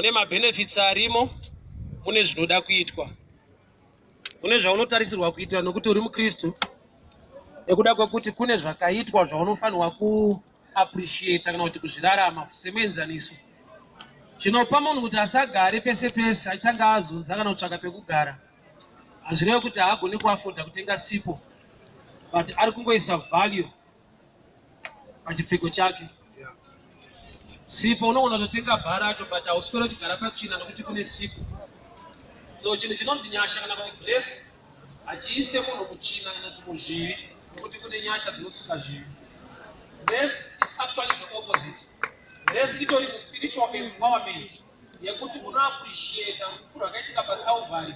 Mune mabenefits arimo, mune zvinoda kuitwa, mune zvaunotarisirwa kuita nokuti uri muKristu, nekuda kwekuti kune zvakaitwa zvaunofanirwa kuappreciata kana kuti kuzvirarama. Semuenzaniso, chinopa munhu kuti asagare pese pese achitanga azunza kana kutsvaka pekugara, hazvirevi kuti haagoni kuafodha kutenga sipo, but ari kungoisa value pachipfeko chake. Sipo unogona kutotenga bhara racho, but hauswere uchigara patsvina nokuti kune sipo. So chinhu chinonzi nyasha kana kuti grace hachiise munhu mutsvina kana kuti muzvivi, nokuti kune nyasha dzinosuka zvivi. Grace is actually the opposite. Grace itori spiritual empowerment yekuti unoappreciata rufu rwakaitika paCalvary,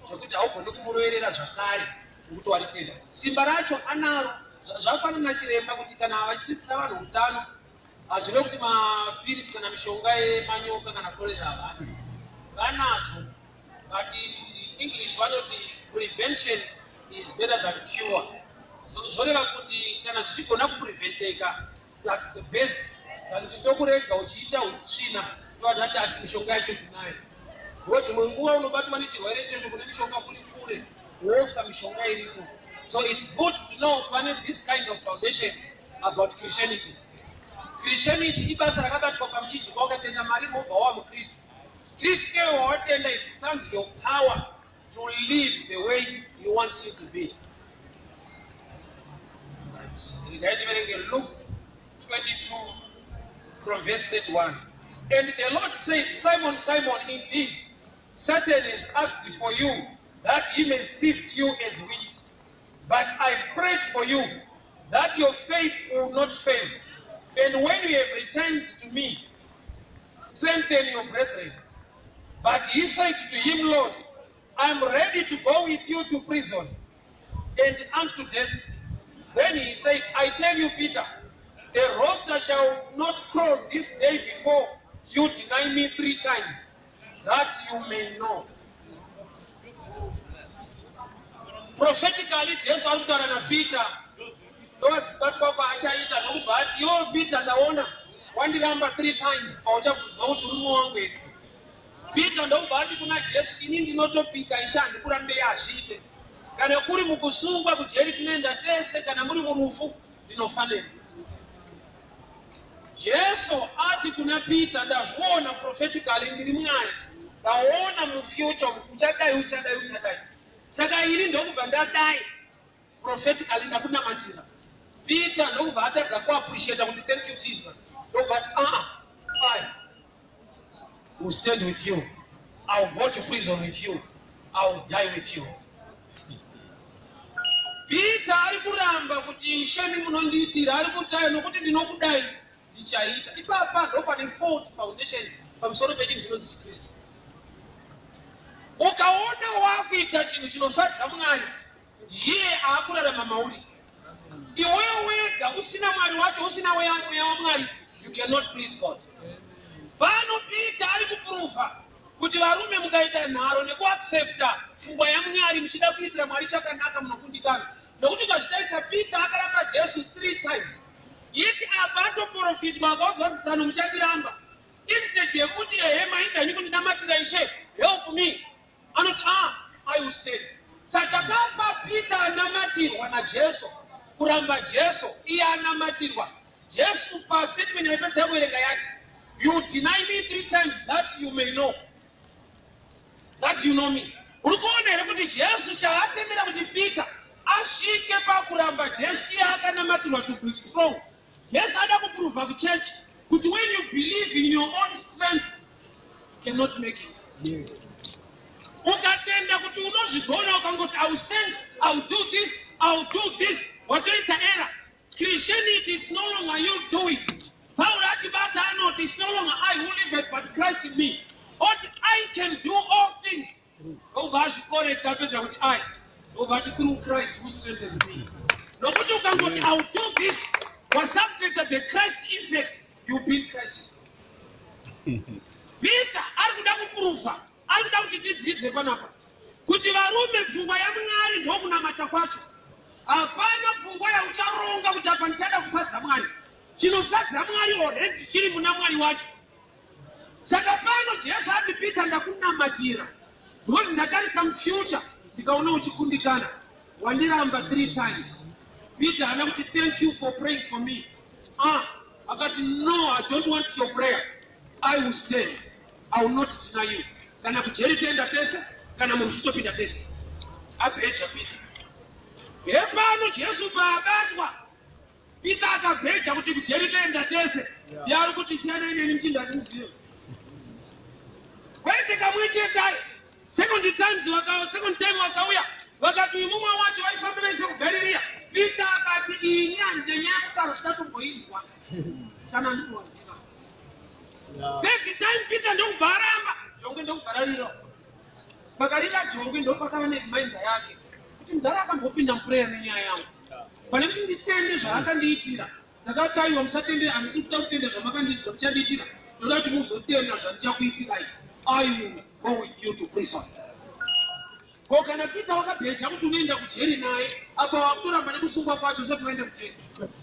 zvekuti haugoni kumuroverera zvakare nokuti waritenda. Simba racho anaro. Zvafanana chiremba kuti kana vachidzidzisa vanhu utano, hazvive kuti mapiritsi kana mishonga yemanyoka kana korera havana, vanazvo, but in English vanoti "prevention is better than cure". So zvoreva kuti kana zvichigona kupreventeka, that's the best, than kuti tokurega uchiita utsvina, tovatati asi mishonga yacho tinayo. Ngo dzimwe nguva unobatwa nechirwere ichocho, kune mishonga kuri kure, wofa mishonga iripo. So it's good to know pane this kind of foundation about Christianity. Christianity ibasa rakabatwa pamuchinjikwa. Ukatenda Mwari, wobva wava muKristu. Kristu iwe wawatenda, it becomes your power to live the way he wants you to be. Right. Regai ndiverenge Luke 22 from verse 31. "And the Lord said, 'Simon, Simon, indeed Satan has asked for you that he may sift you as wheat. But I prayed for you that your faith will not fail. And when you have returned to me, strengthen your brethren.' But he said to him, 'Lord, I am ready to go with you to prison and unto death.' Then he said, 'I tell you, Peter, the rooster shall not crow this day before you deny me three times, that you may know.'" Prophetically, Jesu ari kutaura naPeter tovadzibatwa kwaachaita, nokubva ati, "Iwo Peter, ndaona wandiramba three times. Pauchabvunzwa kuti uri wangu here?" Peter ndokubva ati kuna Jesu, "Ini ndinotopika, Ishe, handikurambei, hazviite. Kana kuri mukusungwa kujeri, tinoenda tese. Kana muri murufu, ndinofanira." Jesu ati kuna Peter, "Ndazviona prophetically, ndiri Mwari, ndaona mufuture uchadai, uchadai, uchadai. Saka ini ndokubva ndadai prophetically, ndakunamatira." Peter ndokubva atadza kuappreciata kuti, "Thank you, Jesus." Ndokubva ati, "Aa, I will stand with you. I will go to prison with you. I will die with you." Peter ari kuramba kuti, "Ishe, munondiitira." Ari kutayo nokuti ndinokudai, ndichaita. Ipapa ndo pane fault foundation pamusoro pechinhu chinonzi chiKristu. Ukaona wakuita chinhu chinofadza Mwari, ndiye aakurarama mauri. Iwewe wega usina Mwari wacho, usina Mweya waMwari, you cannot please God. Pano Peter ari kuprova kuti varume, mukaita nharo nekuaccepta pfungwa yaMwari muchida kuitira Mwari chakanaka, munokundikana. Nokuti ukazvitarisa, Peter akaramba Jesu three times. Yeti apa atoprofitwa, akaudzwa kuti, "Tsano, muchandiramba." Instead yekuti, "Ehe, maita kundinamatira, Ishe, help me," anoti, "Ah, I will stand." Saka chakapa Peter anamatirwa naJesu kuramba Jesu iye anamatirwa Jesu, pastatement yaipedzisa kuverenga yati, "You deny me three times that you may know that you know me." Uri kuona here kuti Jesu chaatendera kuti Peter asvike pakuramba Jesu iye akanamatirwa to be strong? Jesu ada kuprova kuchechi kuti when you believe in your own strength, you cannot make it. Ukatenda kuti unozvigona, ukangoti, "I will stand, I will do this, I will do this," watoita error. Christianity is no longer you doing. Paul achibata anoti, "It's no longer I who live it, but Christ in me." Oti, "I can do all things." Obva azvicorrecta, apedza kuti "I", obva ati, "Through Christ who strengthens me." Nokuti ukangoti, "I will do this," wasubtracta the Christ effect, you be in crisis. Peter ari kuda kuprova, ari kuda kuti tidzidze panapa kuti varume, pfungwa yaMwari ndokunamata kwacho. Hapana pfungwa yaucharonga kuti apa ndichada kufadza Mwari. Chinofadza Mwari already chiri muna Mwari wacho. Saka pano Jesu ati, "Peter, ndakunamatira because ndatarisa mufuture, ndikaona uchikundikana, wandiramba three times." Peter haana kuti, "Thank you for praying for me." Ah, akati, "No, I don't want your prayer. I will stand. I will not deny you. Kana kujeri toenda tese, kana murufu topinda tese." Abheja Peter. Hepano Jesu paabatwa, Peter akabheja kuti kujeri toenda tese. Yari kuti, "Siyanai neni, muchindandimuzive." Kwete kamwe chete. Second times vaka, second time vakauya vakati, "Uyu mumwe wacho, vaifamba vese kuGaliriya." Peter akati, "Ini handine nyaya yekutaura, zvichatomboinzwa kana ndikuwaziva." Third time Peter ndokubva aramba. Jongwe ndokubva rarira. Pakarira jongwe ndopakava nereminder yake kuti mudhara akambopinda muprayer nenyaya yangu. Pane kuti nditende zvaakandiitira, ndakati, "Aiwa, musatende. Handisi kuda kutenda zvamakandiitira, muchandiitira. Ndoda kuti muzotenda zvandichakuitirai. I will go with you to prison." Ko kana Peter wakabheja kuti unoenda kujeri naye, apa wakutoramba nekusungwa kwacho usati waenda kujeri?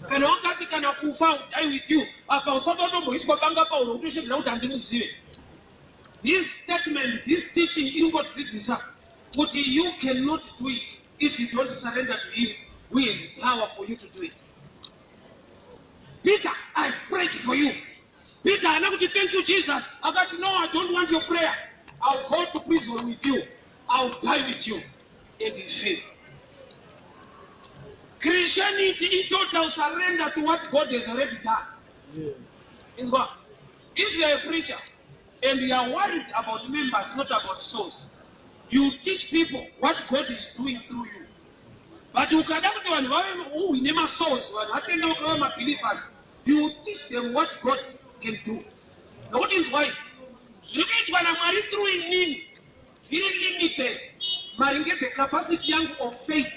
Kana wakati kana kufa, "I die with you," apa usati watomboiswa banga pauro, utoshedzera kuti handimuzive. This statement, this teaching iri kungotidzidzisa kuti you cannot do it if you don't surrender to him who has power for you to do it. "Peter, I've prayed for you." Peter haana kuti, "Thank you, Jesus." Akati, "No, I don't want your prayer. I'll go to prison with you. I'll die with you." And he failed. Christianity in total surrender to what God has already done. Inzwa, if you are a preacher and you are worried about members, not about souls, you teach people what God is doing through you. But ukada kuti vanhu vave uine masouls, vanhu vatendeuka, vave mabelievers, you teach them what God can do. Nokuti inzwai, zviri kuitwa naMwari through inini zviri limited maringe the capacity yangu of faith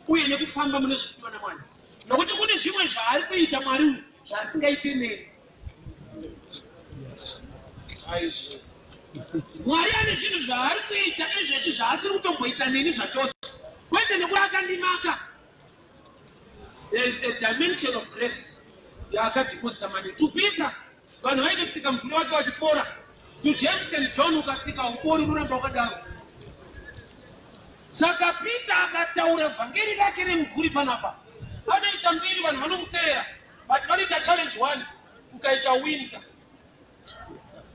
uye nekufamba mune zvidiwa naMwari, nokuti kune zvimwe zvaari kuita Mwari uyu zvaasingaite neni. Aizvo Mwari ane zvinhu zvaari kuita izvezvi zvaasiri kutomboita neni zvachose, kwete nekuti akandimaka. There is a dimension of grace yaakadeposita money to Peter. Vanhu vaitotsika muguri wake vachipora. To James and John, ukatsika upori, unoramba wakadaro. Saka Peter akataura vhangeri rake remuguri panapa, anoita mbiri, vanhu vanomuteera, but vanoita challenge one: kukaita winter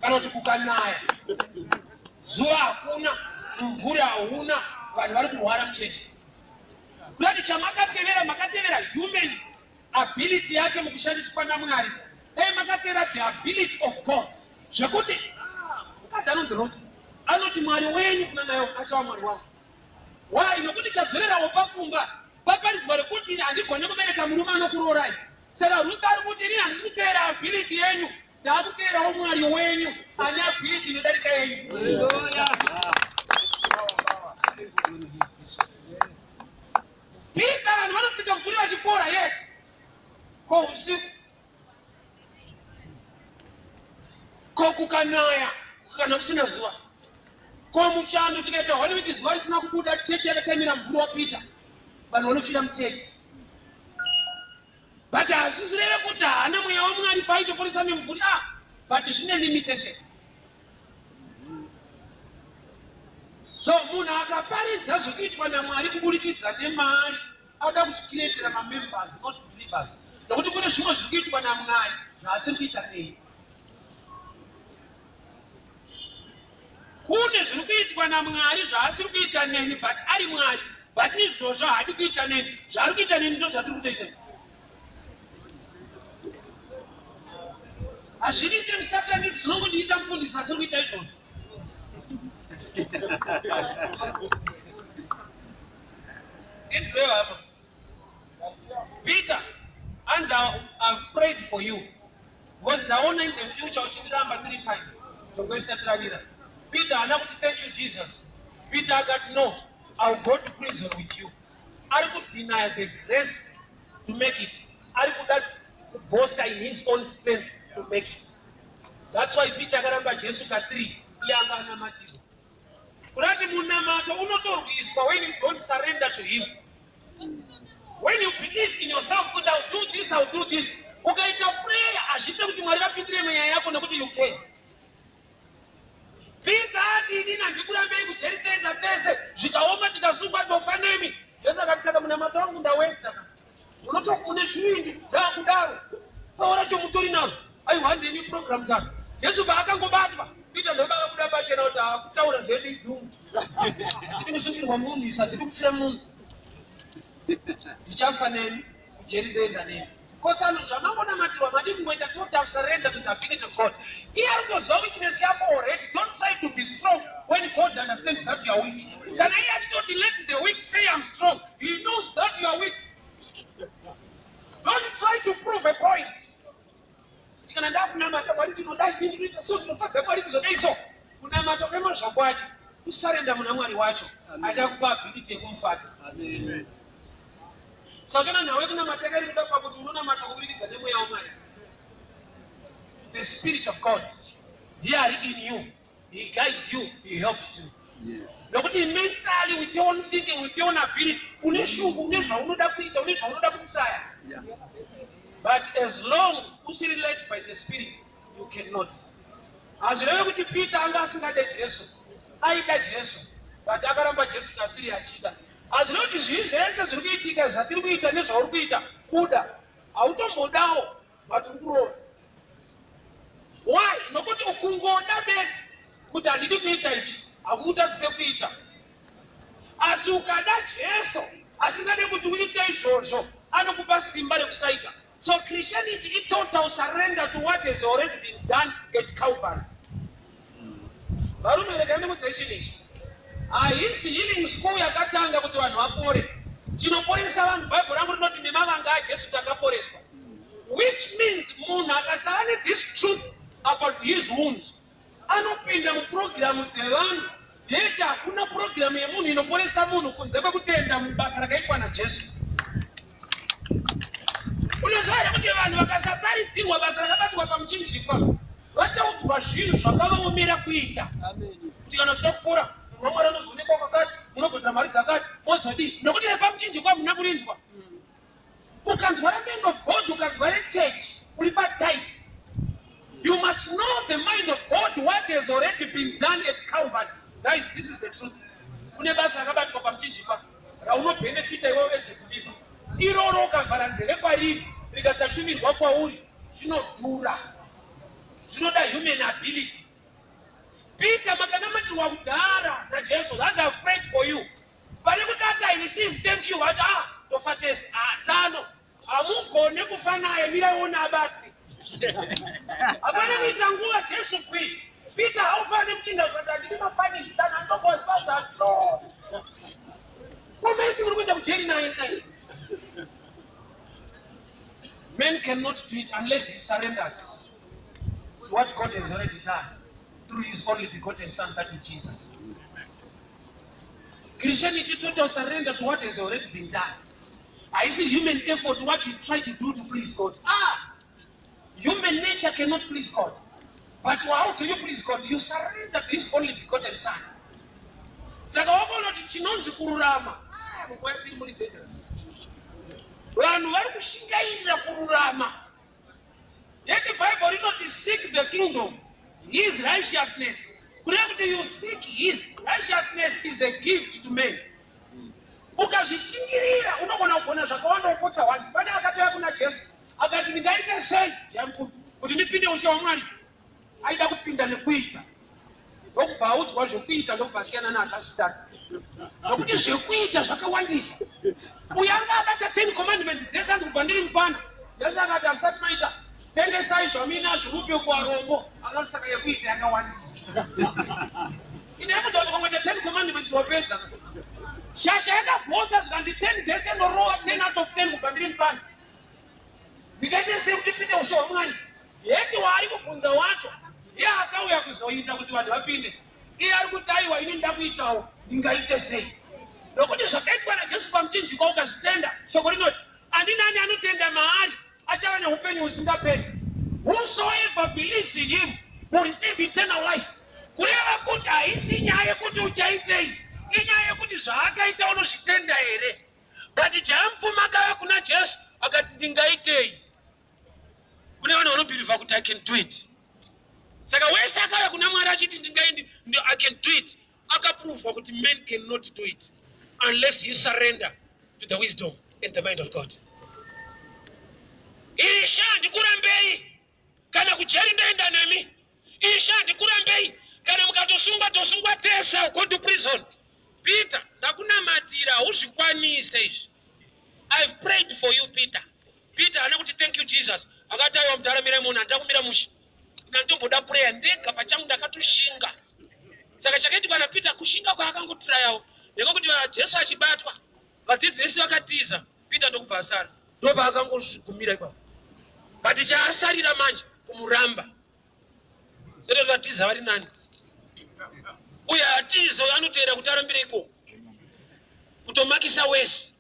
kana kuti kukanaya, zuva hakuna, mumvuri hauna, vanhu vari kurwara muchechi. Kurati chamakatevera, makatevera human ability yake mukushandiswa naMwari. Dai makatevera the ability of God, zvekuti mukadzi anonzi Ruth anoti, "Mwari wenyu kuna nayo achava Mwari wangu." Why? Nokuti tadzorerawo pakumba paparidzwa rekuti handigone kubereka murume anokurorai. Saka Ruth ari kuti, "Inini handisi kuteera ability yenyu, ndaakuteerawo Mwari wenyu ane ability inodarika yenyu." Peter, vanhu vanotsika mvuri vachipora, yes. Ko usiku? Ko kukanaya kana kusina zuva? Ko muchando, tikaita one week zuva risina kubuda, chechi yakatamira mvuri waPeter, vanhu vanofira muchechi? But hazvizvireve kuti haana mweya waMwari paitoporesa nemvuri. Ah, but zvine limitation. So munhu akaparidza zvekuitwa naMwari kuburikidza nemari, ada kuzvicreatera mamembers, not believers, nokuti kune zvimwe zviri kuitwa naMwari zvaasiri kuita nei. Kune zviri kuitwa naMwari zvaasiri kuita neni, but ari Mwari. But izvozvo haadi kuita neni. Zvaari kuita neni ndo zvatiri kutoita. Hazviite musatanisi, zvinongondiita mufundisi asiri kuita izvozvo. Inzweyo hama, Peter anzi, "I've prayed for you because ndaona in the future uchindiramba three times tongoisati." Peter haana kuti, "Thank you, Jesus." Peter akati, "No, I'll go to prison with you." Ari kudeny the grace to make it. Ari kuda kuboasta in his own strength to make it. That's why Peter akaramba Jesu ka3, iye anga anamatirwa. Kurati munamato unotorwiswa when you don't surrender to him, when you believe in yourself kuti, "I'll do this, I'll do this." Ukaita prayer, hazviite kuti Mwari vapindire mweya yako, nekuti you can. tese. Zvikaoma tikasungwa tofa nemi. Jesu akati, saka munamato wangu ndawesta. Unotokune zvivindi dzakudaro. Paura chomutori naro. Aiwa, handeni program dzako. Jesu paakangobatwa, Peter ndobakabuda pachena kuti akutaura zvedu idzungu. Hatidi kusungirwa munhu isu, hatidi kufira munhu. Ndichafa nemi, kujeri ndoenda nemi. Kotsano zvamangonamatirwa madii kungoita total surrender to the ability of God. Iye ari kutoziva weakness yako already. Don't try to be strong when God understands that you are weak. Kana iye achitoti let the weak say I'm strong, he knows that you are weak. Don't try to prove a point. Kana ndakunamata Mwari ndinodai, ndinoita so, ndinofadza Mwari kuzodai so. Kunamata kwemazvokwadi kusarenda muna Mwari wacho achakupa ability yekumufadza. Saka tona nhau yekunamata yakareruka pakuti unonamata kuburikidza nemweya waMwari. The Spirit of God ndiye ari in you. He guides you, he helps you. Nokuti mentally, with your own thinking, with your own ability, une shungu, une zvaunoda kuita, une zvaunoda kushaya. But as long usiri led by the Spirit, you cannot. Hazvirevi kuti Peter anga asingade Jesu. Aida Jesu, but akaramba Jesu katiri achida. Hazvirevi kuti zvivi zvese zviri kuitika zvatiri kuita nezvauri kuita kuda. Hautombodawo, but uri kurova. Why? Nokuti ukungoda bedzi kuti handidi kuita ichi, hakukutadzise kuita. Asi ukada Jesu asingade kuti uite izvozvo, anokupa simba rekusaita. So Christianity i total surrender to what has already been done at Calvary. Varume, regai ndikuudzei chinhu ichi. Haisi healing school yakatanga kuti vanhu vapore. Chinoporesa vanhu, Bhaibheri rangu rinoti nemavanga aJesu takaporeswa. Which means munhu akasava nethis truth about his wounds anopinda mupurogiramu dzevanhu. Yet hakuna purogiramu yemunhu inoporesa munhu kunze kwekutenda mubasa rakaitwa naJesu. Unoziva here kuti vanhu vakasaparidzirwa basa rakabatwa pamuchinjikwa, vachaudzwa zvinhu zvakavaomera kuita? Kuti kana uchida kupora, munhu waMwari anozoonekwa kwakati, munobhadhara mari dzakati, mozodii, nokuti repamuchinjikwa hamuna kurinzwa. Ukanzwa reman of God, ukanzwa rechurch, uri patight. You must know the mind of God, what has already been done at Calvary. Guys, this is the truth. Kune basa rakabatwa pamuchinjikwa raunobhenefita iwewe as a believer. Iroro ukavhara nzeve kwariri, rikasashumirwa kwauri, zvinodhura, zvinoda human ability. Peter, makanamatirwa kudhara naJesu. That's, I've prayed for you. Pane kuti ati I receive, thank you, vati, ah, tofa tese. Ah, tsano, hamugone kufa naye, miraiona abati. Hapana kuita nguva, Jesu kwi. Peter haufaniri kuchinda zvati handidi mafanisi, tsano andogozva zvachose. Kometi muri kuenda kujeri naye. Man cannot do it unless he surrenders to what God has already done through his only begotten Son, that is Jesus. Christianity, total surrender to what has already been done. I see human effort, what you try to do to please God. Ah, human nature cannot please God. But how do you please God? You surrender to his only begotten Son. Saka wakaona kuti chinonzi kururama, ah, munguva yatiri muri dangerous. Vanhu vari kushingairira kururama. Yet Bible rinoti seek the kingdom, his righteousness. Kureva kuti you seek his righteousness is a gift to men. Ukazvishingirira unogona kugona zvakawanda wopotsa wani. Pane akatouya kuna Jesu akati, ndingaite sei jayamupfumi kuti ndipinde ushe waMwari? Aida kupinda nekuita, ndokubva audzwa zvekuita, ndokubva asiyana nazvo azvitadza nokuti zvekuita zvakawandisa. Uyo anga abata 10 commandments dzese, andi kubva ndiri mufana. Jesu akati, hamusati maita, tengesai zvamuinazvo mupe kuvarombo. Akati, saka yekuita yakawandisa. Ine yekuti ukangoita 10 commandments wapedza. Shasha yakabhosa zvikanzi 10 dzese ndorova 10 out of 10 kubva ndiri mufana, ndingaite sei kuti pinde ushe hwaMwari? Yeti waari kubvunza wacho iye akauya kuzoita kuti vanhu vapinde. Iye ari kuti, aiwa, ini ndida kuitawo, ndingaite sei? Nokuti zvakaitwa naJesu pamuchinjikwa ukazvitenda, shoko rinoti ani nani anotenda maari achava neupenyu husingaperi. Whosoever believes in him will receive eternal life. Kureva kuti haisi nyaya yekuti uchaitei, inyaya yekuti zvaakaita unozvitenda here. But jayamupfuma akauya kuna Jesu akati, ndingaitei? Kune vanhu vanobhilivha kuti I can do it. Saka wese akauya kuna Mwari achiti ndingai, I can do it. Akapruvwa kuti man cannot do it unless he surrender to the wisdom and the mind of God. Ishe, handikurambei, kana kujeri ndoenda nemi. Ishe, handikurambei, kana mukatosungwa tosungwa tese, go to prison. Peter, ndakunamatira, hauzvikwanise izvi. I've prayed for you, Peter. Peter haana kuti, "Thank you, Jesus." Akati, "Aiwa mudhara, mirai munhu, handida kumira mushe, ndandomboda prayer ndega pachangu, ndakatoshinga." Saka chakaitikwa naPeter, kushinga kwaakangotrayawo ndekwekuti Jesu achibatwa, vadzidzi vese vakatiza, Peter ndokubva asara. Ndopaakangosvigumira ipapo, but chaasarira manje kumuramba. Sototi vatiza vari nani, uye atiza uyo anoteera kuti arambire ikoko kutomakisa wese.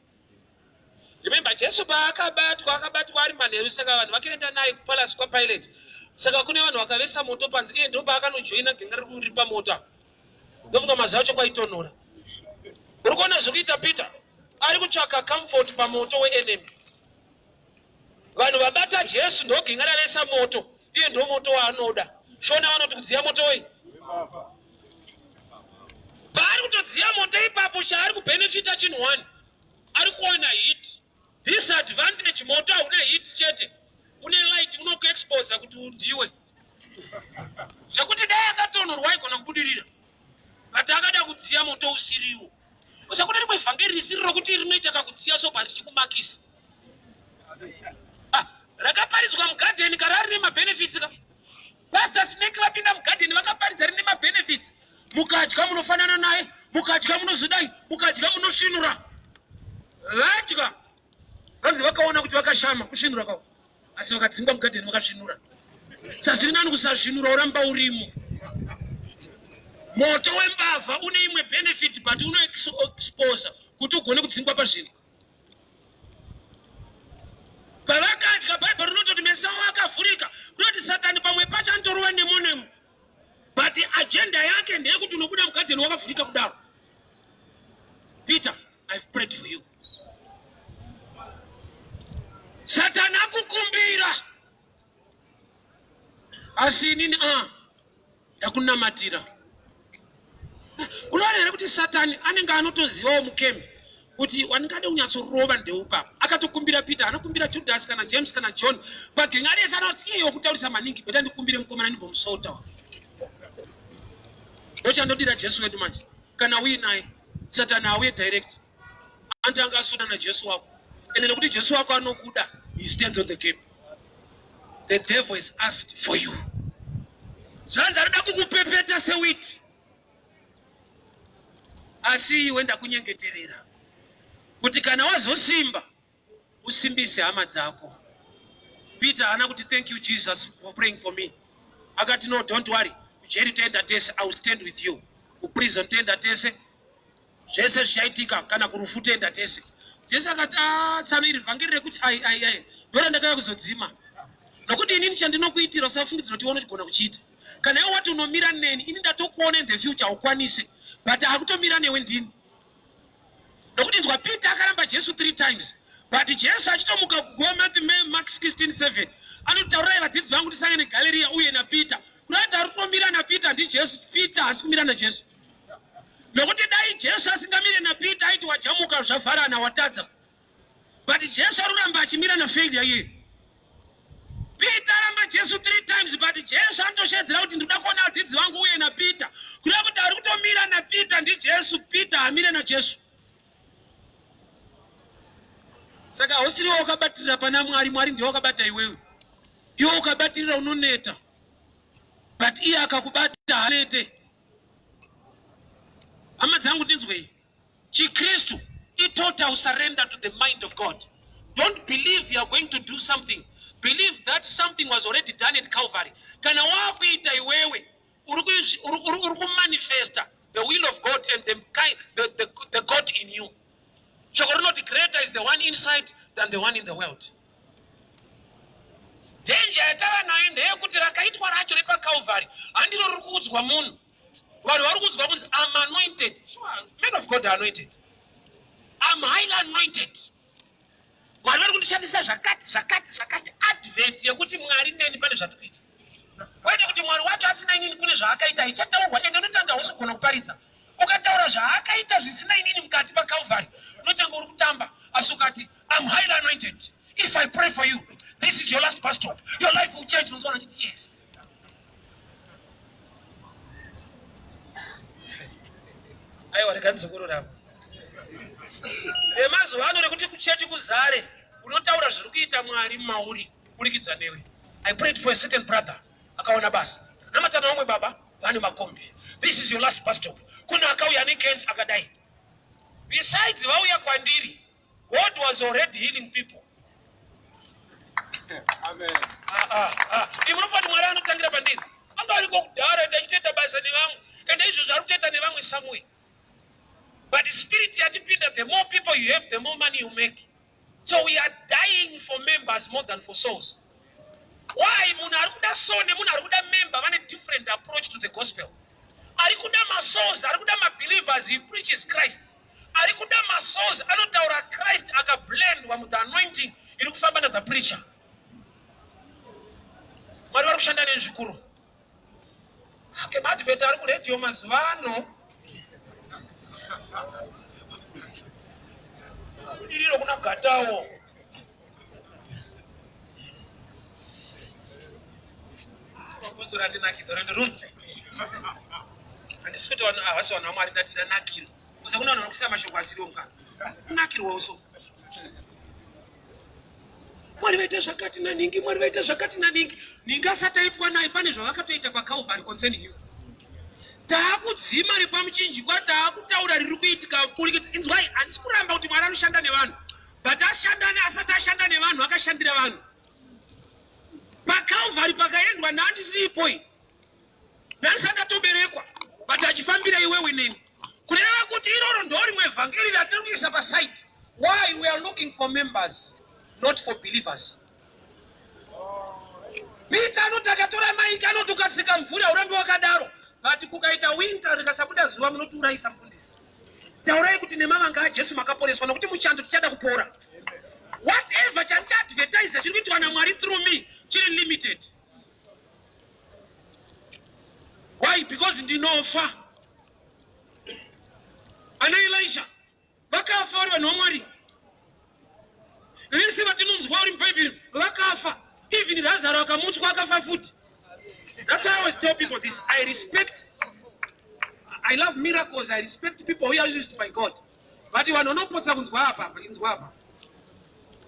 Remember, Jesu paakabatwa, akabatwa ari manheru, saka vanhu vakaenda naye kupalace kwaPilate. Saka kune vanhu vakavesa moto panze, iye ndo paakanojoina genga riri kuripa moto. Ndofunga mazuva acho kwaitonhora. Uri kuona zviri kuita Peter? Ari kutsvaka comfort pamoto weenemy. Vanhu vabata Jesu, ndogenga ravesa moto, iye ndo moto waanoda. Shona vanoti kudziya moto wei. Paari kutodziya moto ipapo, chaari kubhenefita chinhu one, ari kuwana heat. Disadvantage, moto hauna heat chete, une light, unokuexposa kuti undiwe, zvekuti dai akatonhorwa aigona kubudirira, but akada kudziya moto usiriwo. Usakune rimwe vhangeri risiri rokuti rinoita kakudziya so, richikumakisa. Ah, rakaparidzwa mugadheni kara rine mabenefits ka. Pastor Snake vapinda mugadheni, vakaparidza rine mabenefits: mukadya munofanana naye, mukadya munozodai, mukadya munosvinura. Vadya, vanzi vakaona kuti vakashama kusvinura kwavo, asi vakadzingwa mugadheni vakasvinura. Sazviri nani kusasvinura, uramba urimo. Moto wembavha une imwe benefit, but unoexposa kuti ugone kudzingwa pazvinhu. Pavakadya, Bhaibheri rinototi meso avo akavhurika. Kunoti Satani pamwe pacho anotorova nemo nemo, but agenda yake ndeyekuti unobuda mugadheni wakavhurika kudaro. Peter, I've prayed for you. Satani akukumbira, asi inini a ndakunamatira. Unoona here kuti Satani anenge anotozivawo mukembi kuti wandingade kunyatsorova ndeupa? Akatokumbira Peter, anokumbira Judas kana James kana John pagenga rese, anoti iye wokutaurisa maningi, better ndikumbire mukomana ndimbomusota. Ndochandodira Jesu wedu manje. Kana uinaye, Satani auye direct, anotanga asona naJesu wako. Ende nekuti Jesu wako anokuda, he stands on the gap. The devil is asked for you. Zvanzi arida kukupepeta sewheat, asi iwe ndakunyengeterera kuti kana wazosimba, usimbise hama dzako. Peter haana kuti, "Thank you, Jesus, for praying for me." Akati, "No, don't worry, kujeri toenda tese, I will stand with you. Kuprison toenda tese, zvese zvichaitika, kana kurufu toenda tese." Jesu akati, "Ah, tsano, iri vhangeri rekuti ai ai ai ndora ndakauya kuzodzima, nokuti inini chandinokuitira usafungidzira kuti iwe unochigona kuchiita. Kana iwe wati unomira neni, ini ndatokuona in the future haukwanise, but akutomira newe ndini." Nokuti nzwa, Peter akaramba Jesu three times, but Jesu achitomuka kuguva, Mark 16:7 anotaurirai vadzidzi vangu tisangane neGaleriya uye naPeter. Kurati ari kutomira naPeter ndiJesu. Peter haasi kumira naJesu, nokuti dai Jesu asingamire naPeter, aiti wajamuka, zvavharana, watadza. But Jesu ari kuramba achimira nafailure iye. Peter aramba Jesu three times, but Jesu anotoshedzera kuti ndinoda kuona vadzidzi vangu uye naPeter. Kureva kuti ari kutomira naPeter ndiJesu. Peter hamire naJesu. Saka hausiriwo wakabatirira pana Mwari, Mwari ndiwe wakabata iwewe. Iwe ukabatirira unoneta, but iye akakubata hanete. Hama dzangu, ndinzwei. ChiKristu itotal surrender to the mind of God. Don't believe you are going to do something. Believe that something was already done at Calvary. Kana wakuita iwewe, uri kumanifesta the will of God and the God in you. Shoko rinoti greater is the one inside than the one in the world. Danger yatava nayo ndeyekuti rakaitwa racho repaCalvary handiro riri kuudzwa munhu. Vanhu vari kuudzwa kunzi, "Am anointed." Sure, men of God are anointed. "Am highly anointed. Mwari vari kundishandisa zvakati zvakati zvakati." Advert yekuti Mwari neni pane zvatiri kuita, kwete kuti Mwari wacho asina inini kune zvaakaita. Ichataurwa. Ende unotanga hausi kugona kuparidza. Ukataura zvaakaita zvisina inini mukati paCalvary, unotanga uri kutamba. Asi ukati, "I'm highly anointed. If I pray for you, this is your last bus stop, your life will change," unonzwa achiti yes. Aiwa, rega ndidzokororavo. Remazuva ano rekuti kuchechi kuzare, unotaura zviri kuita Mwari mauri kuburikidza newe. I prayed for a certain brother, akaona basa. Namata naumwe baba vane makombi. This is your last bus stop. Kune akauya necancer akadai. Besides vauya kwandiri, God was already healing people. Amen. Ah, ah, ah. Imi munofunga kuti Mwari anotangira pandiri? Anga ariko kudhara, ende achitoita basa nevamwe, ende izvozvo ari kutoita nevamwe somewhere. But spirit yatipinda, the more people you have, the more money you make. So we are dying for members more than for souls. Why? Munhu ari kuda soul nemunhu ari kuda member vane different approach to the gospel. Ari kuda masouls, ari kuda mabelievers, he preaches Christ. Ari kuda masouls anotaura Christ akablendwa muthe anointing iri kufamba nathe preacher. Mwari vari kushanda nezvikuru. Ake maadvert ari kuredhiyo mazuva ano, budiriro kuna gatawo. Apostori andinakidza rwendo runo. Handisi kuti vanhu havasi vanhu vaMwari, ndati ndanakirwa. Kusa kuna vanhu vanokuisa mashoko asiriwo mukana kunakirwawo. So Mwari vaita zvakati naningi, Mwari vaita zvakati naningi. Ningi asati aitwa naye, pane zvavakatoita paCalvary concerning you. Taakudzima repamuchinjikwa, taakutaura riri kuitika burikidza. Inzwai, handisi kuramba kuti Mwari anoshanda nevanhu, but ashanda asati ashanda nevanhu, akashandira vanhu paCalvary. Pakaendwa nhandisipoi, ndandisati ndatoberekwa, but achifambira iwewe neni. Kureva kuti iroro ndo rimwe vhangeri ratiri kuisa paside. Why? We are looking for members, not for believers. Peter anoti akatora maiki, anoti ukatsika mvuri haurambi wakadaro, but kukaita winter rikasabuda zuva, munotiurayisa. Mufundisi, taurai kuti nemavanga aJesu makaporeswa, nokuti muchando tichada kupora. Whatever chandichaadvertise chiri kuitwa naMwari through me chiri limited. Why? Because ndinofa. Ana Elisha vakafa vari vanhu vaMwari. Vese vatinonzwa uri mubhaibheri vakafa. Even Lazaro akamutswa, akafa futi. That's why I always tell people this: I respect, I love miracles, I respect people who are used by God, but vanhu vanopotsa kunzwa apa apa. Inzwa apa,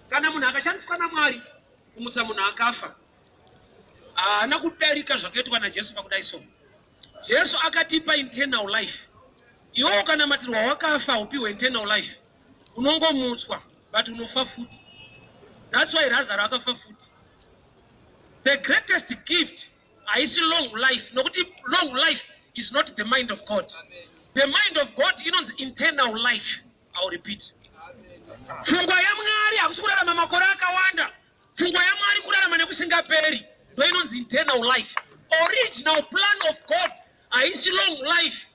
kana munhu akashandiswa naMwari kumutsa munhu akafa, haana kudarika zvakaitwa naJesu pakudai. So Jesu akatipa internal life. Iwewo ukanamatirwa wakafa, upiwe internal life, unongomutswa, but unofa futi. That's why Lazaro akafa futi. The greatest gift haisi long life, nokuti long life is not the mind of God. The mind of God inonzi internal life. I will repeat, pfungwa yaMwari hakusi kurarama makore akawanda. Pfungwa yaMwari kurarama nekusingaperi, ndo inonzi internal life. Original plan of God haisi long life.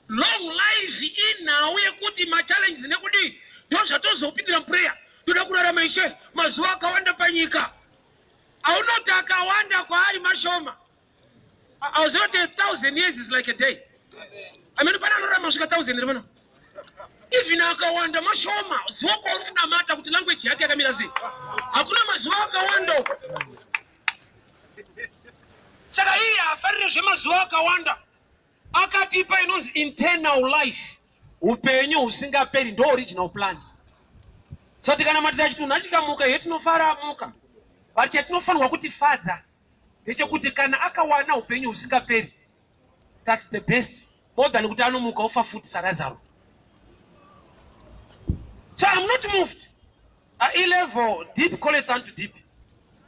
Long life inhau yekuti machallenges nekudii, ndo zvatozopindira muprayer. Toda kurarama, Ishe, mazuva akawanda panyika. Aunoti akawanda, kwaari mashoma. Auziva kuti 1,000 years is like a day? Amene pana anorarama kusvika 1,000 ri pana. Even akawanda mashoma. Ziva kwauri kunamata kuti language yake yakamira sei. Hakuna mazuva akawanda uko. Saka iye haafarire zvemazuva akawanda, akatipa inonzi internal life, upenyu husingaperi, ndo original plan. Saka tikanamatira chitunhu chikamuka, iye tinofara amuka, but chatinofanirwa kutifadza ndechekuti kana akawana upenyu husingaperi, that's the best, more than kuti anomuka ofa futi saLazaro. So I'm not moved. Ilevel deep calleth unto deep.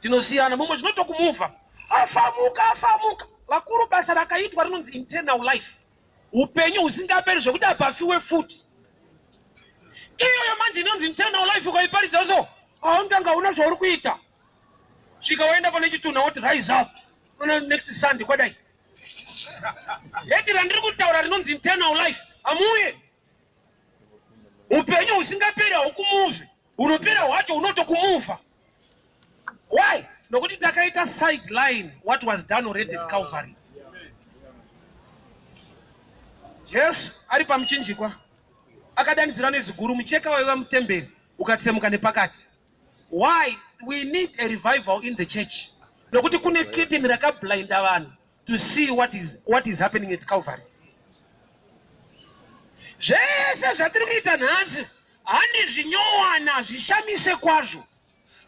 Tinosiyana. Mumwe zvinotokumuvha, afamuka, afamuka. Vakuru, basa rakaitwa rinonzi internal life, upenyu husingaperi, zvekuti hapafiwe futi. Iyoyo manje inonzi internal life, ukaiparidza so, haunotanga una zvauri kuita. Svika waenda pane chitunha, woti, "Rise up." Ona next Sunday kwadai. Heti randiri kutaura rinonzi internal life. Hamuuye, upenyu husingaperi haukumuvhi, hunopera hwacho hunotokumuvha. Why? Nokuti takaita sideline what was done already at Calvary. Jesu ari pamuchinjikwa akadanidzira nezwi guru, mucheka waiva mutemberi ukatsemuka nepakati. Why we need a revival in the church? Nokuti kune curtain rakablinda vanhu to see what is happening at Calvary. Zvese zvatiri kuita nhasi handi zvinyowana zvishamise kwazvo.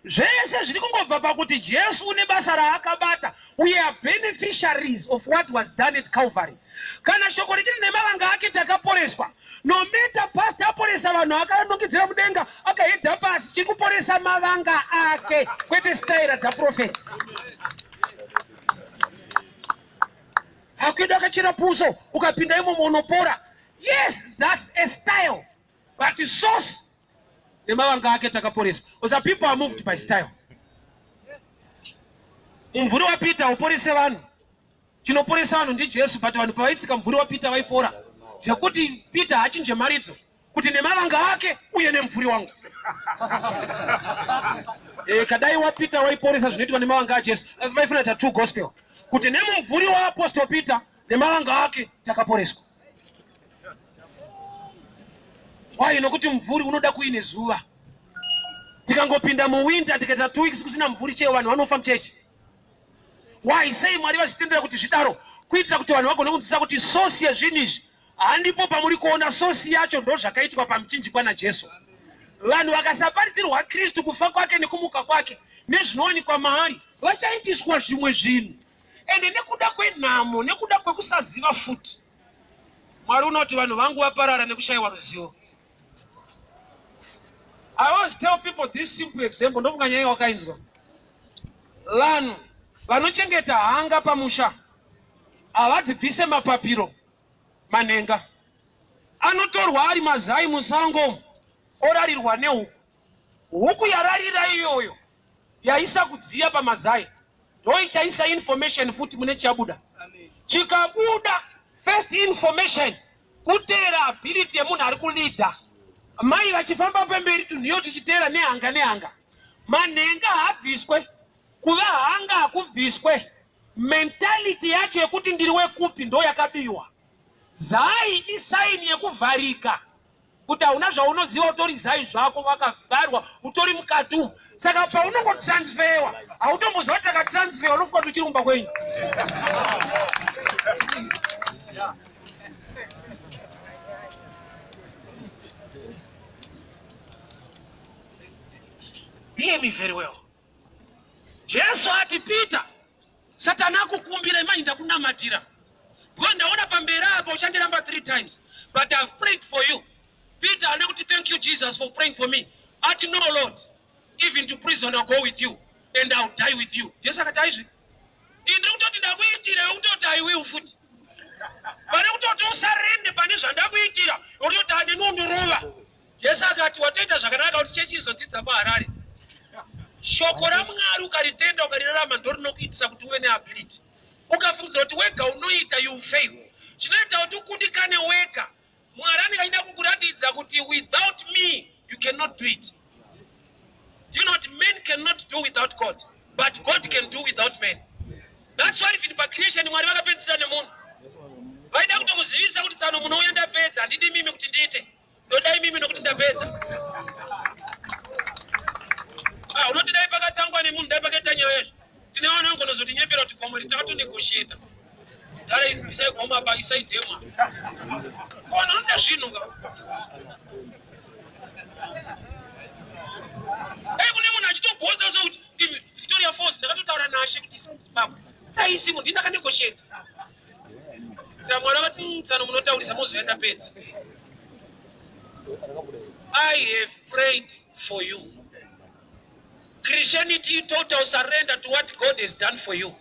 Zvese zviri kungobva pakuti Jesu une basa raakabata. We are beneficiaries of what was done at Calvary. Kana shoko richiri nemavanga ake takaporeswa, no matter pastor aporesa vanhu, akanongedzera mudenga, akahedha pasi, chiri kuporesa mavanga ake, kwete staira dzaprofeti. Hakwedu akachera puso, ukapinda imomo unopora. Yes, that's a style, but source, nemavanga ake takaporeswa. Osa people are moved by style. Mumvuri waPeter uporise vanhu, chinoporesa vanhu ndiJesu, but vanhu pavaitsika mumvuri waPeter vaipora, zvekuti Peter haachinje maridzo kuti nemavanga ake uye nemumvuri wangu. Kadai waPeter waiporesa zvinoitwa nemavanga aJesu, vaifanira kuita two gospel, kuti nemumvuri waApostle Peter, nemavanga ake takaporeswa. Why? Nokuti mumvuri unoda kuine zuva. Tikangopinda muwinter, tikaita 2 weeks kusina mumvuri chaiwo, vanhu vanofa muchechi. Why? Sei Mwari vachitendera kuti zvidaro? Kuitira kuti vanhu vagone kunzwisisa kuti source yezvinhu izvi handipo pamuri kuona. Source yacho ndo zvakaitwa pamuchinjikwa naJesu. Vanhu vakasaparidzirwa Kristu, kufa kwake nekumuka kwake nezvinowanikwa maari, vachaitiswa zvimwe zvinhu. Ende nekuda kwenhamo, nekuda kwekusaziva futi, Mwari unoti vanhu vangu vaparara nekushayiwa ruzivo. I always tell people this simple example. Ndofunga nyaya wakainzwa. Vanhu vanochengeta hanga pamusha havadzibvise mapapiro. Manhenga anotorwa ari mazai musango, orarirwa nehuku. Huku yararira iyoyo, yaisa kudziya pamazai, ndo ichaisa information futi mune chabuda. Chikabuda, first information kuteera ability yemunhu ari kuleada. Mai vachifamba pemberi, tunhiyo tichiteera nehanga nehanga. Manhenga haabviswe, kuva hanga hakubviswe. Mentality yacho yekuti ndiri wekupi ndo yakabiwa. Zai isign yekuvharika, kuti hauna zvaunoziva, utori zai zvako, wakavharwa, utori mukati umu. Saka paunongotransferwa hautomboziva kuti takatransferwa, unofunga kuti uchiri kumba kwenyu. Hear me very well. Jesu ati, "Peter, Satani akukumbira, imani ndakunamatira because ndaona pamberi apa uchandiramba three times, but I've prayed for you." Peter ane kuti, "Thank you, Jesus, for praying for me." Ati, "No, Lord, even to prison I'll go with you and I'll die with you." Jesu akati, "Aizvi, ini ndiri kutoti ndakuitira, kutoti I will futi pane kutoti usarende pane zvandakuitira, urikutoti handinondorova." Jesu akati, "Watoita zvakanaka kuti chechi izodzidza muHarare. Shoko raMwari ukaritenda, ukarirarama, ndo rinokuitisa kuti uve neability. Ukafungidzira kuti wega unoita, you fail. Chinoita kuti ukundikane wega, Mwari anenge achida kukuratidza kuti without me you cannot do it. Do you know what? Men cannot do without God, but God can do without men. That's why even pacreation Mwari vakapedzisira nemunhu. Vaida kutokuzivisa kuti tsano munouya, ndapedza. Handidi mimi kuti ndiite, ndoda imimi nokuti ndapedza." Ah, unoti dai pakatangwa nemunhu, dai pakaita nyaya izvi. Tine vanhu vangonozotinyepera kuti gomo iri takatonegotiata. Dara isai gomo apa, isai dam apa. Vanhu vanoda zvinhu nga. Dai kune munhu achitobhodza sokuti imi Victoria Falls ndakatotaura nashe kuti isai Zimbabwe. Dai isimu ndini ndakanegotiata. Saka Mwari vakati, "Tsano munotaurisa, mozoya ndapedza. I have prayed for you." Christianity, total surrender to what God has done for you.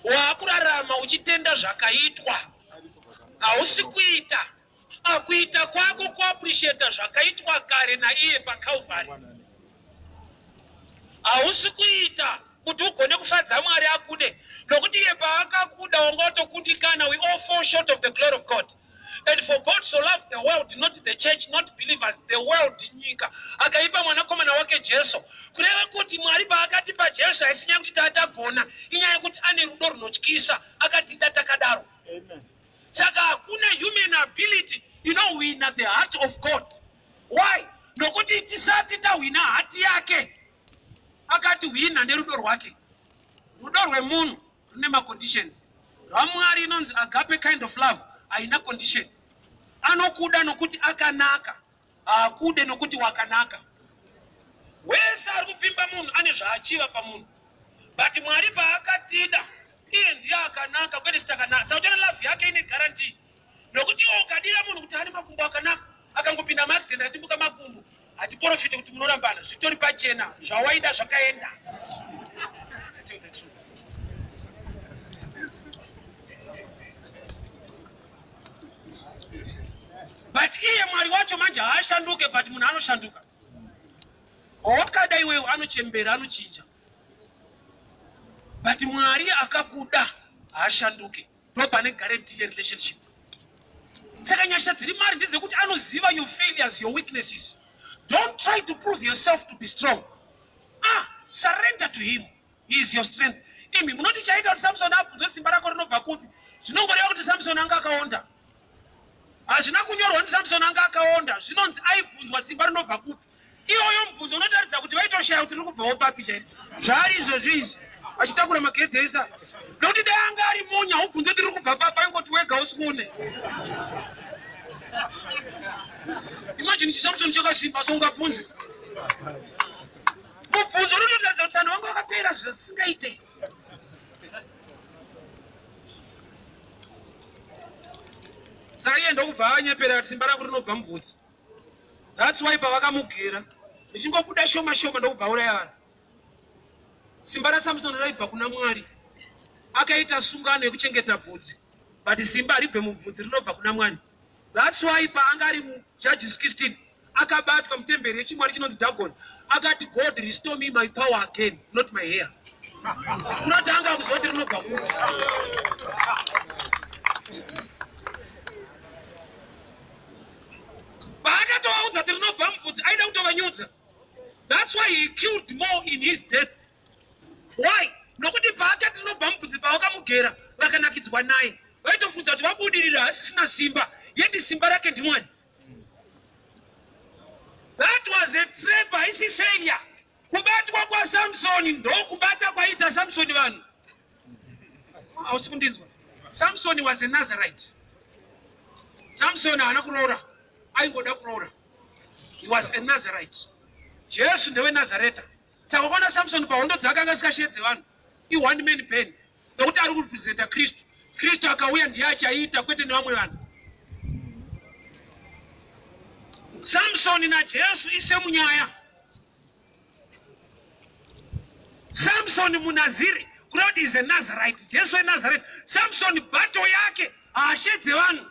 Waakurarama uchitenda zvakaitwa, hausi kuita. Akuita kwako kuappreciata zvakaitwa kare naiye paCalvary. Hausi kuita kuti ugone kufadza Mwari akude, nokuti iye paakakuda wanga watokundikana. We all fall short of the glory of God. And for God so loved the world, not the church, not believers, the world, nyika, akaipa mwanakomana wake Jesu. Kureva kuti Mwari paakatipa Jesu, haisi nyaya yekuti taatagona, inyaya yekuti ane rudo runotyisa, akatida takadaro. Saka hakuna human ability inohwina the heart of God. Why? Nokuti tisati tahwina hati yake, akatihwina nerudo rwake. Rudo rwemunhu rune maconditions. RwaMwari inonzi agape kind of love, haina condition. Anokuda nokuti akanaka, haakude nokuti wakanaka. Wese ari kupfimba munhu ane zvaachiva pamunhu, but Mwari paakatida iye ndiye akanaka, kwete sitakanaka. Saka uchaona love yake ine guarantee, nokuti iwe ukadira munhu kuti ane makumbo akanaka, akangopinda maaccident akadimbuka makumbo, hachiprofite kuti munorambana. Zvitori pachena, zvawaida zvakaenda. I tell the truth. But iye Mwari wacho manje haashanduke, but munhu anoshanduka. Wakada iwewe anochembera, anochinja, but Mwari akakuda haashanduke. Ndo pane guarantee yerelationship. Saka nyasha dziri mari ndedzekuti anoziva your failures, your weaknesses. Don't try to prove yourself to be strong. Surrender to him, he is your strength. Imi munoti chaita kuti Samson abvunzwe simba rako rinobva kupi, zvinongoreva kuti Samson anga akaonda. Hazvina kunyorwa kuti Samson anga akaonda, zvinonzi aibvunzwa simba rinobva kupi. Iyoyo mubvunzo unotaridza kuti vaitoshaya kuti riri kubvawo papi chaiko. Zvaari izvozvi izvi achitakura magedhi esa, nokuti dai anga ari monya ubvunze kuti riri kubva papi, aingoti wega usikune. Imagine chiSamson chakasimba, so ungabvunze mubvunzo unototaridza kuti vanhu vanga vakapera zvisingaite. Saka iye ndokubva anyepera kuti simba rangu rinobva mubvudzi. That's why pavakamugera richingobuda shoma shoma ndokubva auraya vanhu. Simba raSamson raibva kuna Mwari. Akaita sungano yekuchengeta bvudzi, but simba haribve mubvudzi, rinobva kuna Mwari. That's why paanga ari muJudges 16 akabatwa mutemberi yechimwari chinonzi Dagon, akati, "God, restore me my power again, not my hair." Kunoti anga akuziva kuti rinobva kupi. Paakatovaudza kuti rinobva mubvudzi, aida kutovanyudza. That's why he killed more in his death. Why? Nokuti paakati rinobva mubvudzi, pavakamugera vakanakidzwa naye, vaitofunza kuti vabudirira, hasisina simba, yeti simba rake ndiMwari. That was a trap, haisi failure. Kubatwa kwaSamsoni ndokubata kwaita Samsoni vanhu. Hausi kundinzwa? Samsoni was a Nazarite. Samsoni haana kuroora, aingoda kuroora. He was a Nazarite. Jesu ndeweNazareta. Saka ukaona Samsoni pahondo dzake anga asikashedze vanhu, i-one man band, nokuti ari kurepresenta Kristu. Kristu akauya ndiye achaita, kwete nevamwe vanhu. Samsoni naJesu isemunyaya. Samsoni muNaziri, kureva kuti is a Nazarite. Jesu weNazareti. Samsoni battle yake haashedze vanhu,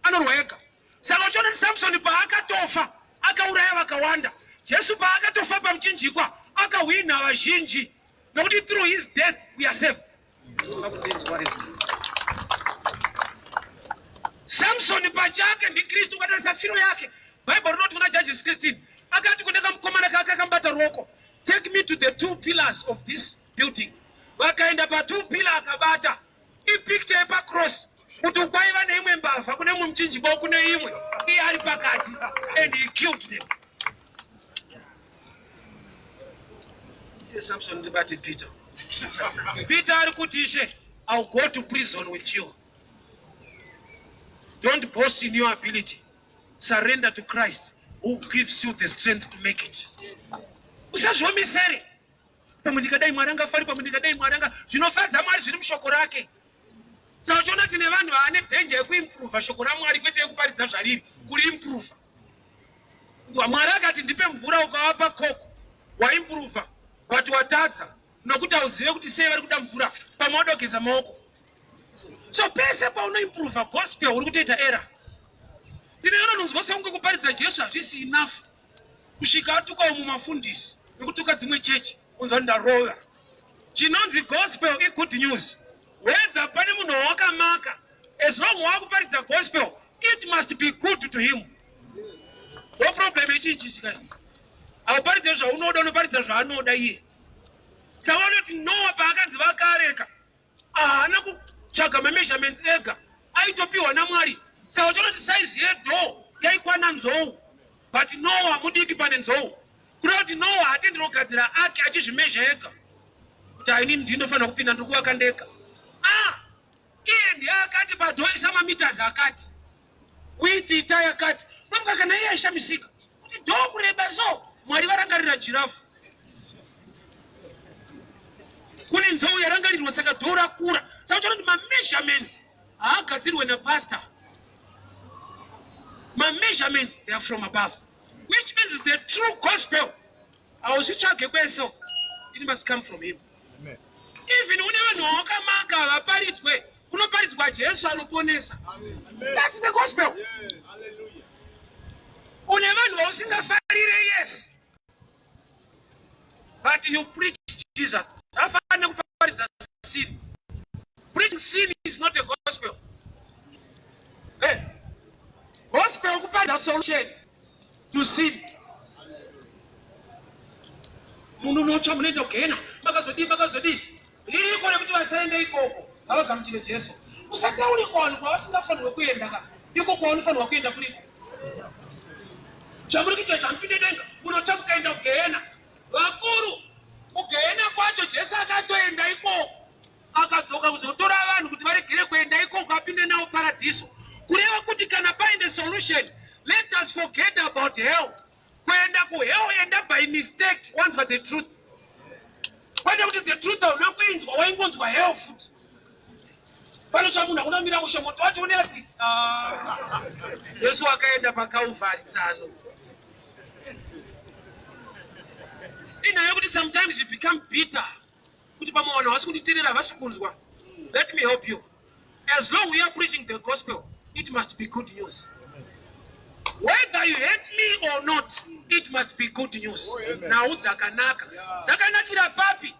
anorwa ega. Saka uchiona kuti Samsoni paakatofa akauraya vakawanda, Jesu paakatofa pamuchinjikwa akahwina vazhinji, nokuti through his death we are saved. Samsoni pachake ndiKristu. Ukatarisa firo yake, Bhaibheri rinoti kuna Judges 16, akati kune kamukomana kake akambata ruoko, "Take me to the two pillars of this building." Vakaenda patwo pillar, akabata ipicture yepacross, kuti kwaiva neimwe mbavha kune mumwe muchinjikwa, kune imwe, iye ari pakati, and he killed them. Siye Samson, ndibate Peter. Peter ari kuti, "Ishe, I'll go to prison with you." Don't boast in your ability. Surrender to Christ who gives you the strength to make it. Usazviomisere, pamwe ndikadai Mwari angafari, pamwe ndikadai Mwari anga. Zvinofadza Mwari zviri mushoko rake. Saka uchiona tine vanhu vaane dhenja yekuimprova shoko raMwari, kwete yekuparidza zvariri, kuriimprova. Mwari akati, "Ndipe mvura," ukavapa Coke, waimprova, but watadza, nokuti hauzive kuti sei vari kuda mvura. Pamwe wadogeza maoko. So pese paunoimprova gospel uri kutoita error. Tine vanonzwa sekunge kuparidza Jesu hazvisi enough, kusvika atukawo mumafundisi nekutuka dzimwe chechi, unzwa ndarova. Chinonzi gospel igood news. Whether pane munhu wawakamaka, as long wakuparidza gospel, it must be good to him. No problem. Ichichi chikai, hauparidze zvaunoda, unoparidza zvaanoda iye. Saka vanoti Noa paakanzi vakareka, haana kutsvaga mameasurements ega. Aitopiwa naMwari. Saka uchanoti saizi yedoor yaikwana nzou, but Noah mudiki pane nzou. Kureva kuti Noah hatenderwi kugadzira ake achizvimezha ega kuti hainini ndinofanira kupinda, ndiri kuvaka ndega. Ah, iye ndiye akati padoor isa mameters akati, width ita yakati. Nomuka kana iye aishamisika kuti door kureba, so Mwari varangarira giraffe, kune nzou yarangarirwa, saka door rakura. Saka uchaona kuti mameasurements haagadzirwe napastor. Mameasurements, they are from above, which means the true gospel hauzvitsvage kwese, it must come from him. Amen. Even une vanhu vawakamaka havaparidzwe, kunoparidzwa Jesu anoponesa. That's the gospel. Hallelujah. Une vanhu vausingafarire, yes, but you preach Jesus. Havafaniri kuparidza sin. Preaching sin is not a gospel. Hey. Gospel kuparidza solution to sin. Munhu unotsva, munoenda kugehena, makazodii, makazodii, ririko rekuti vasaende ikoko, ngavagamuchire Jesu. Usataure kuvanhu kwavasingafanirwe kuenda ka, iko kwaunofanirwa kuenda kuriko. Zvamuri kuita zvamupinde denga, munotsva mukaenda kugehena. Vakuru, kugehena kwacho Jesu akatoenda ikoko, akadzoka kuzotora vanhu kuti varegere kuenda ikoko, apinde navo paradhiso. Kureva kuti kana paine solution, let us forget about hell. Kuenda kuhell, enda by mistake, wanzwa the truth, kwete kuti the truth hauna kuinzwa, waingonzwa hell futi. Panotsva munhu akunamira mushe, moto wacho une acid. Ah, Jesu akaenda paKalvari tsano. Inyaya yekuti sometimes you become bitter kuti pamwe vanhu havasi kunditeerera, havasi kunzwa. Let me help you. As long we are preaching the gospel, it must be good news. Whether you hate me or not, it must be good news. Oh, yes. Nhau dzakanaka dzakanakira papi?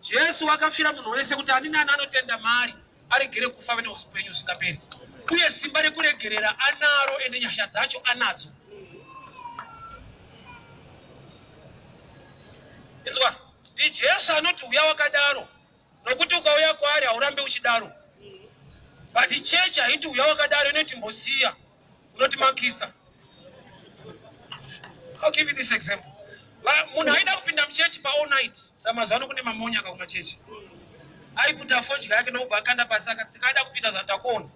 Jesu akafira munhu wese kuti ani nani anotenda maari aregere kufa, ave neupenyu husingaperi. Uye simba rekuregerera anaro, ende nyasha dzacho anadzo. Inzwa, ndiJesu anoti uya wakadaro, nokuti ukauya kwaari haurambi uchidaro. But chechi haiti uya wakadaro, inoti mbosiya, unoti makisa. I'll give you this example. Munhu aida kupinda muchechi paall night, samazuva ano kune mamonya kakumachechi, aiputa fodya yake nokubva akanda pasi, akatsika, aida kupinda zvatakuona,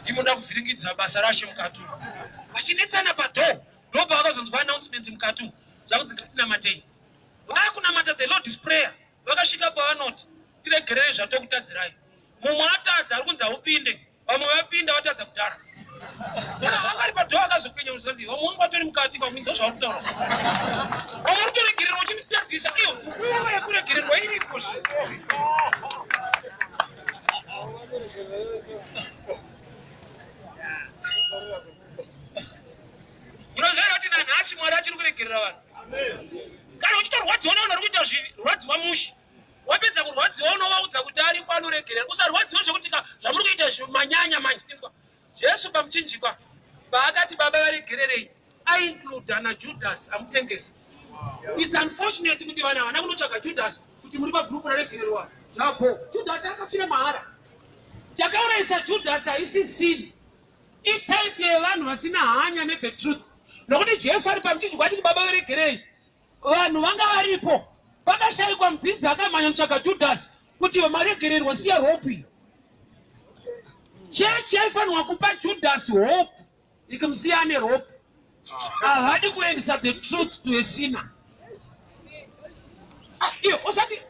ndimoda kuvhiringidza basa rashe mukati umu. Vachinetsana padoor, ndobva vakazonzwa announcement mukati umu, zvakunzi ngatinamatei. Vakunamata the Lord's Prayer, vakasvika pavanoti, "Tiregerere zvatokutadzirai." Mumwe atadza ari kunzi haupinde, vamwe vapinda vatadza kudhara. Saka vanga padoor akazokwenya kuti vamwe vangu vatori mukati kwakuinzwa zvavari kutaura, vamwe uri kutoregererwa uchinditadzisa. Iyo nguva yekuregererwa iriko zve. Munoziva kuti nanhasi Mwari achiri kuregerera vanhu. Kana uchitorwadziwa nevanhu vari kuita zvivi, rwadziwa mushe. Wapedza kurwadziwa, unovaudza kuti aripo anoregerera. Usarwadziwa zvekuti ka zvamuri kuita izvi manyanya manje. Inzwa, Jesu pamuchinjikwa paakati, "Baba, varegererei," aiincluda naJudas amutengesa. It's unfortunate kuti vanhu havana kunotsvaga Judas kuti muri pagroup raregererwa zvapo. Judas akafira mahara. Chakaurayisa Judas haisi sin, itype yevanhu vasina hanya nethe truth, nokuti Jesu ari pamuchinjikwa achiti, "Baba, varegerei," vanhu vanga varipo. Pakashayikwa mudzidzi akamhanya kutsvaga Judhasi kuti maregererwa, siya rope iyo. Chechi yaifanirwa kupa Judhasi hope, ikamusiya ane rope. Havadi kuendesa the truth to a sinner. Ah, iyo usati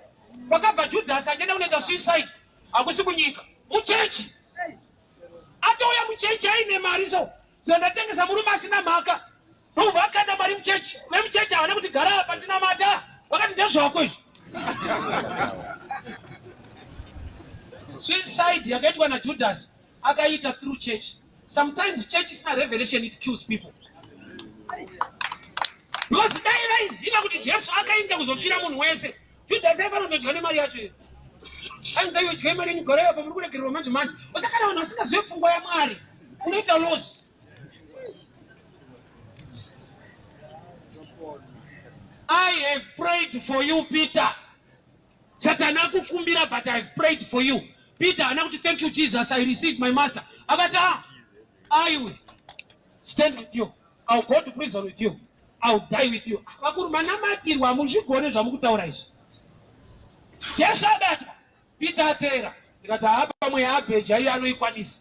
pakabva Judhasi achienda kunoita suicide, hakusi kunyika, muchechi. Atouya muchechi aine mari, so ndatengesa murume asina mhaka, ndobva akanda mari muchechi. Vemuchechi havana kuti gara apa tinamata, vakati ndezvako izvi. Suicide yakaitwa naJudas akaita through church. Sometimes church isina revelation, it kills people, because dai vaiziva kuti Jesu akaenda kuzofira munhu wese, Judas aifanira kutodya nemari yacho iyo. Ainzi, "Iwe, dyai mari yenyu, garai apa, muri kuregererwa manje manje." Usakana vanhu vasingazive pfungwa yaMwari, unoita loss. "I have prayed for you, Peter. Satani akukumbira, but I have prayed for you." Peter haana kuti, "Thank you, Jesus, I received my master." Akati, "Ah, I will stand with you. I'll go to prison with you. I'll die with you." Vakuru, manamatirwa, hamuzvigone zvamukutaura izvi. Jesu abatwa, Peter ateera. Ndikati, "Hapa mweya abheja iye anoikwanisa."